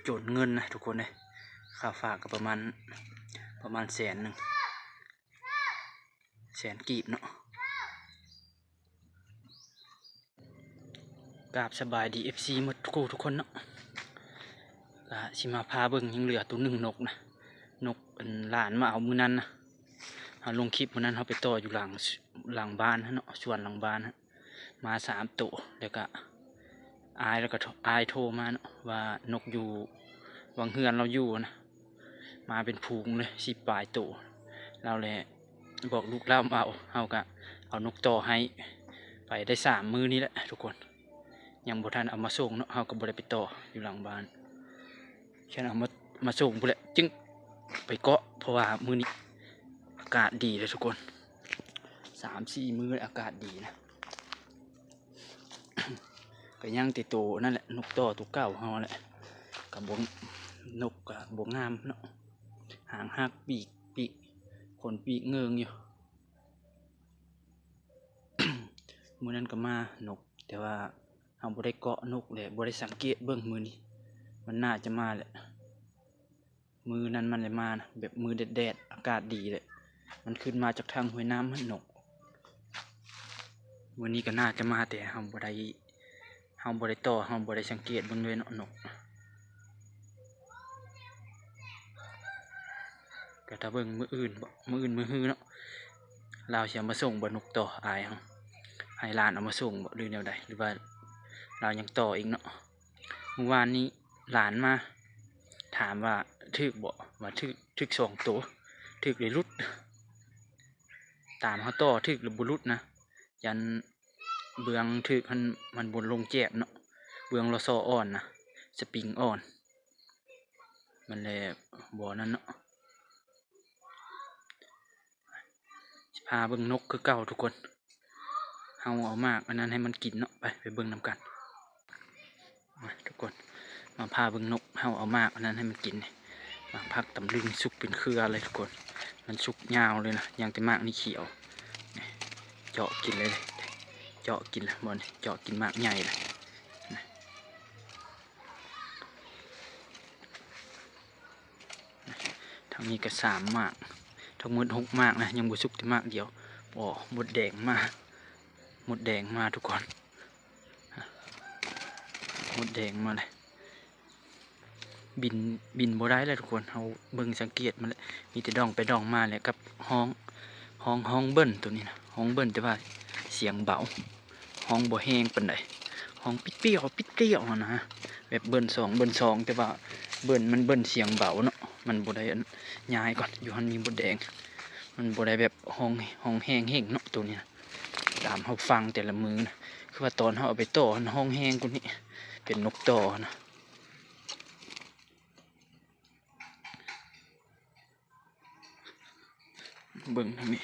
ໂຈນເງິນນະທຸກຄົນເອີຍ. ຄ່າຝາກກໍປະມານ ປະມານແສນໜຶ່ງ ແສນກີບເນາະ. ກາບສະບາຍດີ ເອັຟຊີ ໝົດຄູ່ທຸກຄົນເນາະ. ກະຊິມາພາເບິ່ງ ຍັງເຫຼືອໂຕໜຶ່ງນົກນະ ນົກອັນຫຼານມາເອົາມື້ນັ້ນນະ. ເຮົາລົງຄລິບມື້ນັ້ນ ເຮົາໄປຕໍ່ຢູ່ຫຼັງ ຫຼັງບ້ານຫັ້ນເນາະ ສວນຫຼັງບ້ານຫັ້ນ ມາສາມໂຕ. ແລ້ວກະອ້າຍ ແລ້ວກະອ້າຍໂທມາເນາະ ວ່ານົກຢູ່ ຫວ່າງເຮືອນລາວຢູ່ນະ ມາເປັນຝູງເລີຍ ສິບປາຍໂຕ. ລາວແຫຼະບອກລູກລາວມາເອົາ ເຮົາກະເອົານົກຕໍ່ໃຫ້ໄປໄດ້ສາມມື້ນີ້ແຫຼະທຸກຄົນ. ຍັງບໍ່ທັນເອົາມາສົ່ງເນາະ ເຮົາກໍບໍ່ໄດ້ໄປຕໍ່ຢູ່ຫຼັງບ້ານ. ແຄ່ເອົາມາ ມາສົ່ງພຸ້ນແຫຼະ ຈຶ່ງໄປເກາະ ເພາະວ່າມື້ນີ້ອາກາດດີເລີຍທຸກຄົນ. ສາມສີ່ມື້ອາກາດດີນະ. ກໍຍັງແຕ່ໂຕນັ້ນແຫຼະ ນົກຕໍ່ໂຕເກົ່າເຮົາແຫຼະ. ກໍບໍ່ ນົກກໍບໍ່ງາມເນາະ ຫາງຫັກ ປີກ ປີກ ຂົນປີກເງິງຢູ່. ມື້ນັ້ນກໍມານົກ ແຕ່ວ່າເຮົາບໍ່ໄດ້ເກາະນົກ ແລະ ບໍ່ໄດ້ສັງເກດເບິ່ງມື້ນີ້ ມັນໜ້າຈະມາແຫຼະ. ມື້ນັ້ນມັນແຫຼະມານະ ແບບມື້ແດດໆ ອາກາດດີແຫຼະ ມັນຂຶ້ນມາຈາກທາງຫ້ວຍນ້ຳຫັ້ນນົກ. ມື້ນີ້ກໍໜ້າຈະມາ ແຕ່ເຮົາບໍ່ໄດ້ ເຮົາບໍ່ໄດ້ຕໍ່ ເຮົາບໍ່ໄດ້ສັງເກດເບິ່ງເລີຍເນາະ ນົກ. ກໍຖ້າເບິ່ງມື້ອື່ນບໍ ມື້ອື່ນມື້ຮືເນາະ ລາວຊິເອົາມາສົ່ງບໍ ນົກຕໍ່ອ້າຍເຮົາ ໃຫ້ຫຼານເອົາມາສົ່ງບໍ ຫຼືແນວໃດ ຫຼືວ່າລາວຍັງຕໍ່ອີກເນາະ. ມື້ວານນີ້ຫຼານມາຖາມວ່າຖືກບໍ ວ່າຖືກ ຖືກສອງໂຕ ຖືກແລ້ວຫຼຸດ. ຕາມເຮົາຕໍ່ຖືກແລ້ວບໍ່ຫຼຸດນະ ຢ້ານເບື້ອງຖືກຫັ້ນມັນບໍ່ລົງແຈບເນາະ ເບື້ອງລໍຊໍອ່ອນນະ ສະປຣິງອ່ອນ ມັນແລະບໍ່ນັ້ນເນາະ. ຊິພາເບິ່ງນົກຄືເກົ່າທຸກຄົນ. ເຮົາເອົາໝາກອັນນັ້ນໃຫ້ມັນກິນເນາະ ໄປ ໄປເບິ່ງນຳກັນ. ມາທຸກຄົນ ມາພາເບິ່ງນົກ ເຮົາເອົາໝາກອັນນັ້ນໃຫ້ມັນກິນນີ້. ໝາກຜັກຕຳລຶງສຸກເປັນເຄືອເລີຍທຸກຄົນ ມັນສຸກຍາວເລີຍນະ ຍັງແຕ່ໝາກນີ້ຂຽວ. ນີ້ ເຈາະກິນເລີຍ ເຈາະກິນລະ ບ່ອນນີ້ ເຈາະກິນໝາກໃຫຍ່ລະ. ທາງນີ້ກໍສາມໝາກ ທັງໝົດຫົກໝາກນະ ຍັງບໍ່ສຸກແຕ່ໝາກດຽວ. ໂອ້ ມົດແດງມາ ມົດແດງມາທຸກຄົນ ມົດແດງມາເລີຍ. ບິນ ບິນບໍ່ໄດ້ແລ້ວທຸກຄົນ ເຮົາເບິ່ງສັງເກດມັນແຫຼະ ມີແຕ່ດອງໄປດອງມາແຫຼະ ກັບຮ້ອງ ຮ້ອງ ຮ້ອງເບິ່ນໂຕນີ້ນະ ຮ້ອງເບິ່ນ ແຕ່ວ່າສຽງເບົາ. ຮ້ອງບໍ່ແຮງປານໃດ ຮ້ອງປິດປ່ຽວ ປິດປ່ຽວຫັ້ນນະ ແບບເບິ່ນສອງ ເບິ່ນສອງ ແຕ່ວ່າເບິ່ນ ມັນເບິ່ນສຽງເບົາເນາະ ມັນບໍ່ໄດ້ອັນ ຍ້າຍກ່ອນ ຢູ່ຫັ້ນມີມົດແດງ ມັນບໍ່ໄດ້ແບບຮ້ອງ ຮ້ອງແຮງເຮັງເນາະ ໂຕນີ້ນະ. ຕາມເຮົາຟັງແຕ່ລະມື້ນະ ຄືວ່າຕອນເຮົາເອົາໄປຕໍ່ຫັ້ນຮ້ອງແຮງກວ່ານີ້ ເປັນນົກຕໍ່ນະ. ເບິ່ງທາງນີ້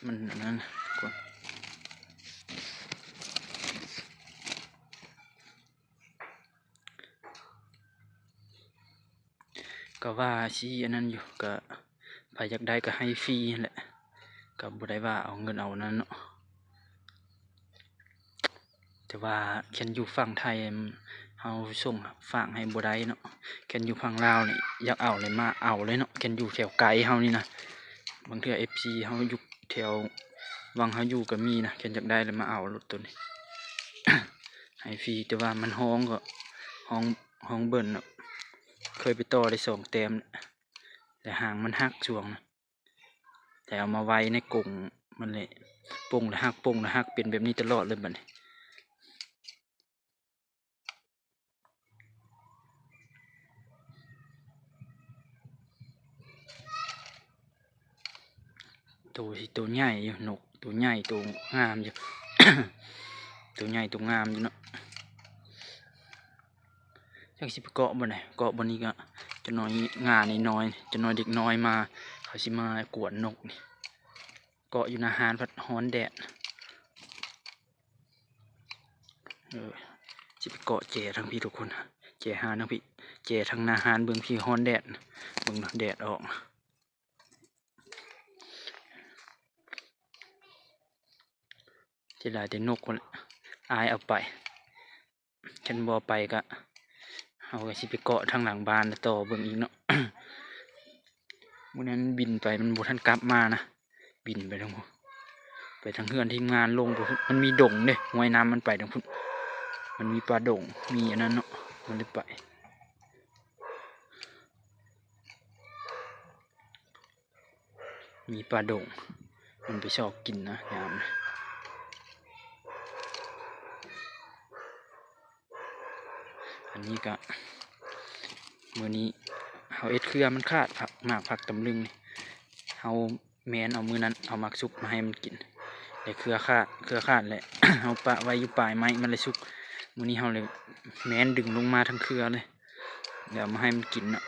ມັນອັນນັ້ນ ກໍວ່າຊິອັນນັ້ນຢູ່ ກໍໃຜຢາກໄດ້ກໍໃຫ້ຟຣີຫັ້ນແຫຼະ ກໍບໍ່ໄດ້ວ່າເອົາເງິນເອົານັ້ນເນາະ. ແຕ່ວ່າຄັນຢູ່ຝັ່ງໄທ ເຮົາສົ່ງຝາກໃຫ້ບໍ່ໄດ້ເນາະ ຄັນຢູ່ຝັ່ງລາວນີ້ ຢາກເອົາເລີຍມາເອົາເລີຍເນາະ ຄັນຢູ່ແຖວໄກເຮົານີ້ນະ. ບາງເທື່ອເອັຟຊີເຮົາຢູ່ແຖວວັງເຮົາຢູ່ກໍມີນະ ຄັນຢາກໄດ້ເລີຍມາເອົາໂລດໂຕນີ້ ໃຫ້ຟຣີ. ແຕ່ວ່າມັນຮ້ອງກໍຮ້ອງ ຮ້ອງເບິ່ນເນາະ ເຄີຍໄປຕໍ່ໄດ້ສອງແຕ້ມ ແຕ່ຫາງມັນຫັກຊ່ວງນະ ແຕ່ເອົາມາໄວ້ໃນກົງມັນເລີຍ ປົ່ງລະຫັກ ປົ່ງລະຫັກ ເປັນແບບນີ້ຕະຫຼອດເລີຍບັດນີ້. ໂຕ ໂຕໃຫຍ່ຢູ່ ນົກໂຕໃຫຍ່ ໂຕງາມຢູ່ ໂຕໃຫຍ່ໂຕງາມຢູ່ເນາະ. ຈັກຊິໄປເກາະບ່ອນໃດ ເກາະບ່ອນນີ້ກໍຈັກໜ້ອຍ ງ່ານ້ອຍໆ ຈັກໜ້ອຍເດັກນ້ອຍມາ ເຂົາຊິມາກວນນົກນີ້ ເກາະຢູ່ໜ້າຮ້ານພັດຮ້ອນແດດ. ເອີ ຊິໄປເກາະແຈທາງພີ້ທຸກຄົນ ແຈຮ້ານທາງພີ້ ແຈທາງໜ້າຮ້ານ ເບິ່ງພີ້ຮ້ອນແດດ ເບິ່ງເນາະ ແດດອອກ. ເສຍດາຍແຕ່ນົກພຸ້ນແຫຼະ ອ້າຍເອົາໄປ ຄັນບໍ່ໄປກະ າກໍຊິໄປເກາະທາງຫຼັງບ້ານຕໍ່ເບິ່ງອີກເນາະ. ມື້ນັ້ນມັນບິນໄປ ມັນບໍ່ທັນກັບມານະ ບິນໄປທາງ ໄປທາງເຮືອນທີມງານລົງໄປພຸ້ນ. ມັນມີດົງເດ້ ຫ້ວຍນ້ຳມັນໄປທາງພຸ້ນ ມັນມີປ່າດົງ ມີອັນນັ້ນເນາະ ມັນເລີຍໄປ ມີປ່າດົງ ມັນໄປຊອກກິນນະຍາມນີ້. ອັນນີ້ກະ ມື້ນີ້ເຮົາເຮັດເຄືອມັນຂາດ ຜັກ ໝາກຜັກຕຳລຶງນີ້ ເຮົາແມ່ນເອົາມື້ນັ້ນເອົາໝາກສຸກມາໃຫ້ມັນກິນ ແລະເຄືອຂາດ ເຄືອຂາດແຫຼະ ເຮົາປະໄວ້ຢູ່ປາຍໄມ້ ມັນເລີຍສຸກ. ມື້ນີ້ເຮົາເລີຍແມ່ນດຶງລົງມາທັງເຄືອເລີຍ ແລ້ວເອົາມາໃຫ້ມັນກິນເນາະ.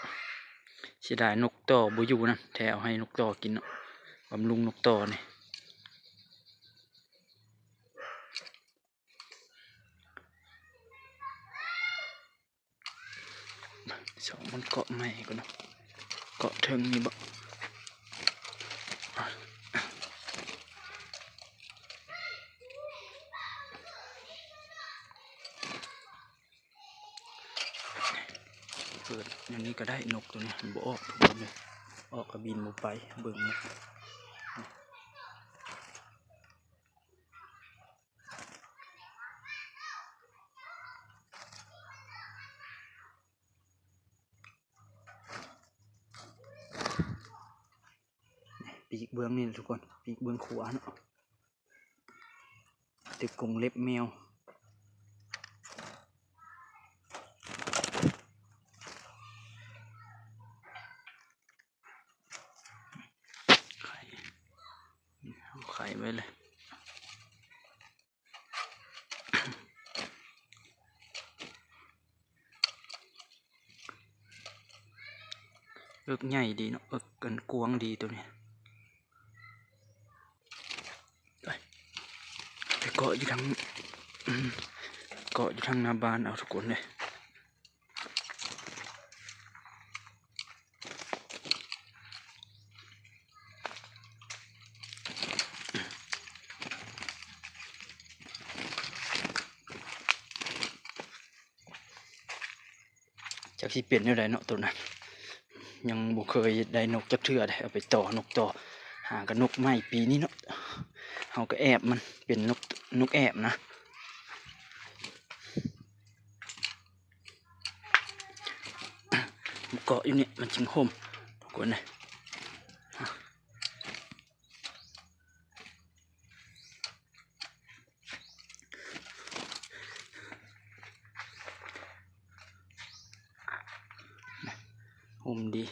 ເສຍດາຍນົກຕໍ່ບໍ່ຢູ່ນຳ ແທ້ເອົາໃຫ້ນົກຕໍ່ກິນເນາະ ບຳລຸງນົກຕໍ່ນີ້. ສອງມັນເກາະໃໝ່ກ່ອນເນາະ ເກາະເທິງນີ້ບໍ? ເປີດແນວນີ້ກໍໄດ້ ນົກໂຕນີ້ມັນບໍ່ອອກ ອອກກໍບິນບໍ່ໄປ ເບິ່ງນີ້. ປີກເບື້ອງນີ້ທຸກຄົນ ປີກເບື້ອງຂວາເນາະ ຕຶກກົງເລັບແມວ. ໄຂ ເອົາໄຂໄວ້ເລີຍ. ເອິກໃຫຍ່ດີເນາະ ເອິກ ອັນ ກວ້າງດີໂຕນີ້. ໄປ ໄປເກາະຢູ່ທາງ ເກາະຢູ່ທາງໜ້າບ້ານເອົາທຸກຄົນເດີ. ຈັກຊິເປັນແນວໃດເນາະໂຕນັ້ນ ຍັງບໍ່ເຄີຍໄດ້ນົກຈັກເທື່ອເດ້ ເອົາໄປຕໍ່ນົກຕໍ່ ຫາກະນົກໃໝ່ປີນີ້ເນາະ ເຮົາກະແອບມັນ ເປັນນົກ ນົກແອບນະ. ເກາະຢູ່ນີ້ມັນຈຶ່ງຮົ່ມທຸກຄົນເອີຍ. ຮົ່ມດີ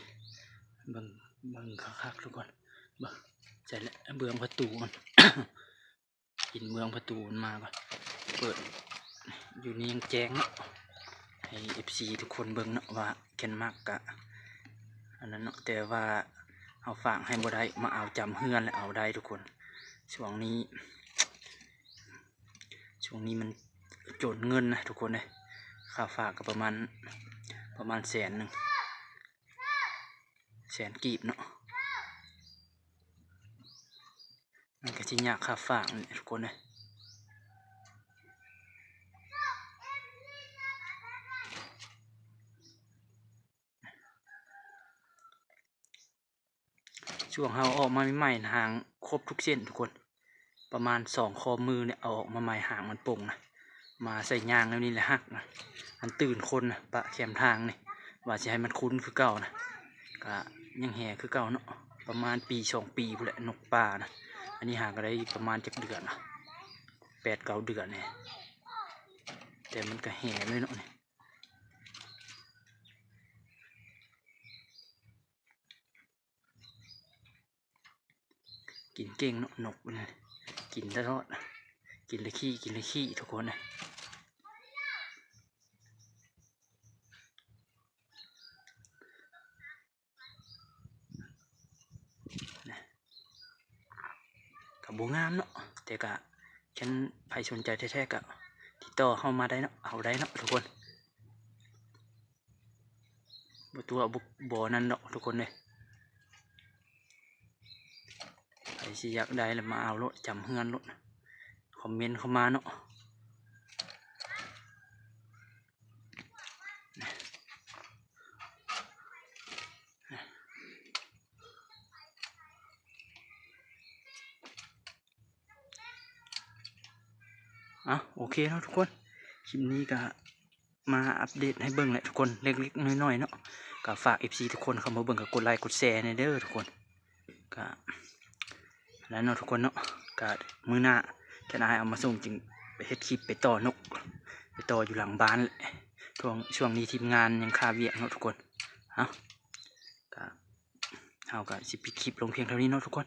ເບິ່ງ ເບິ່ງຄັກໆ ທຸກຄົນ ເບິ່ງ ໃສ່ແຫຼະ ເບື້ອງປະຕູມັນ. ກິນເບື້ອງປະຕູມັນມາກ່ອນ ເປີດ ຢູ່ນີ້ຍັງແຈ້ງເນາະ ໃຫ້ເອັຟຊີທຸກຄົນເບິ່ງເນາະ ວ່າແກ່ນໝາກກະ ອັນນັ້ນເນາະ ແຕ່ວ່າເຮົາຝາກໃຫ້ບໍ່ໄດ້ ມາເອົາຈຳເຮືອນແລ້ວເອົາໄດ້ທຸກຄົນ. ຊ່ວງນີ້ ຊ່ວງນີ້ມັນຈົນເງິນນະທຸກຄົນເອີຍ ຄ່າຝາກກະປະມານ ປະມານແສນໜຶ່ງ ແສນກີບເນາະ. ມັນກະຊິຍາກຄ່າຝາກນີ້ແຫຼະທຸກຄົນເອີຍ. ຊ່ວງເຮົາອອກມາໃໝ່ໆ ຫາງຄົບທຸກເສັ້ນທຸກຄົນ ປະມານສອງຂໍ້ມືນີ້ເອົາອອກມາໃໝ່ ຫາງມັນປົ່ງນະ ມາໃສ່ຍ່າງແນວນີ້ແຫຼະຫັກນະ. ອັນຕື່ນຄົນນະ ປະແຄມທາງນີ້ ວ່າຊິໃຫ້ມັນຄຸ້ນຄືເກົ່ານະ ກະຍັງແຮ່ຄືເກົ່າເນາະ. ປະມານປີສອງປີພຸ້ນແຫຼະ ນົກປ່ານະ. ອັນນີ້ຫາກະໄດ້ປະມານຈັກເດືອນລະ ແປດເກົ້າເດືອນແນ່ ແຕ່ມັນກະແຮ່ເລີຍເນາະນີ້. ກິນເກັ່ງເນາະ ນົກນີ້ ກິນຕະຫຼອດ ກິນແລ້ວຂີ້ ກິນແລ້ວຂີ້ທຸກຄົນເອີຍ. ກະບໍ່ງາມເນາະ ແຕ່ກະຄັນໃຜສົນໃຈແທ້ໆ ກະຕິດຕໍ່ເຮົາມາໄດ້ເນາະ ເອົາໄດ້ເນາະທຸກຄົນ. ບໍ່ຕົວະ ບໍ່ ບໍ່ນັ້ນດອກທຸກຄົນເອີຍ. ໃຜຊິຢາກໄດ້ລະມາເອົາໂລດ ຈຳເຮືອນໂລດ ຄອມເມັນເຂົ້າມາເນາະ. ອ່ະ ໂອເຄເນາະທຸກຄົນ ຄລິບນີ້ກະມາອັບເດດໃຫ້ເບິ່ງແຫຼະທຸກຄົນ ເລັກໆນ້ອຍໆເນາະ ກະຝາກເອັຟຊີທຸກຄົນເຂົ້າມາເບິ່ງ ກະກົດໄລກົດແຊແດ່ເດີທຸກຄົນ ກະນັ້ນເນາະທຸກຄົນເນາະ ກະມື້ໜ້າແຄນອາຍເອົາມາສົ່ງ ຈຶ່ງໄປເຮັດຄລິບໄປຕໍ່ນົກ ໄປຕໍ່ຢູ່ຫຼັງບ້ານແຫຼະ ຊ່ວງ ຊ່ວງນີ້ທີມງານຍັງຄາວຽກເນາະທຸກຄົນ ເອົ້າ ກະ ເຮົາກະຊິປິດຄລິບລົງພຽງເທົ່ານີ້ເນາະທຸກຄົນ